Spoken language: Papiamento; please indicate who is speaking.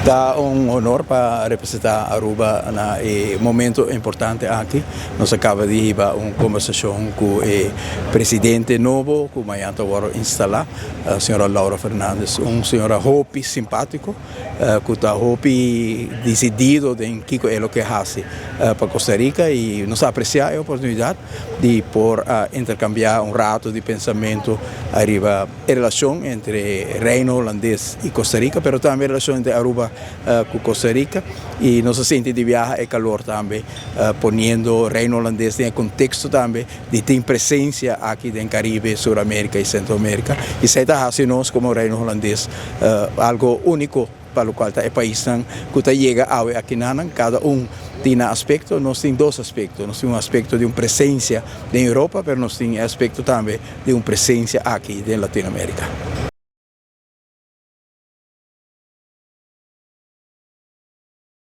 Speaker 1: Ta un honor pa representa Aruba na e momento importante aki. Nos a caba di hiba un conversacion cu e presidente nobo cu mañana ta wordo instala, señora Laura Fernandez, un señora hopi simpatico cu ta hopi decidido den kico e lo ke haci pa Costa Rica y nos a aprecia e oportunidad di por a intercambia un rato di pensamento ariba e relacion entre Reino Holandes y Costa Rica, pero tambe e relacion entre Aruba cu Costa Rica y nos a sinti di biaha e calor tambe poniendo Reino Holandes den e contexto tambe di tin presencia aki den Caribe, Sur America y Centro America y esey ta haci nos como Reino Holandes algo unico pa locual ta e paisnan cu ta yega awe akinanan, cada un tin nan aspecto. Nos tin dos aspecto, nos tin un aspecto di un presencia den Europa, pero nos tin e aspecto tambe di un presencia aki den Latinoamerica.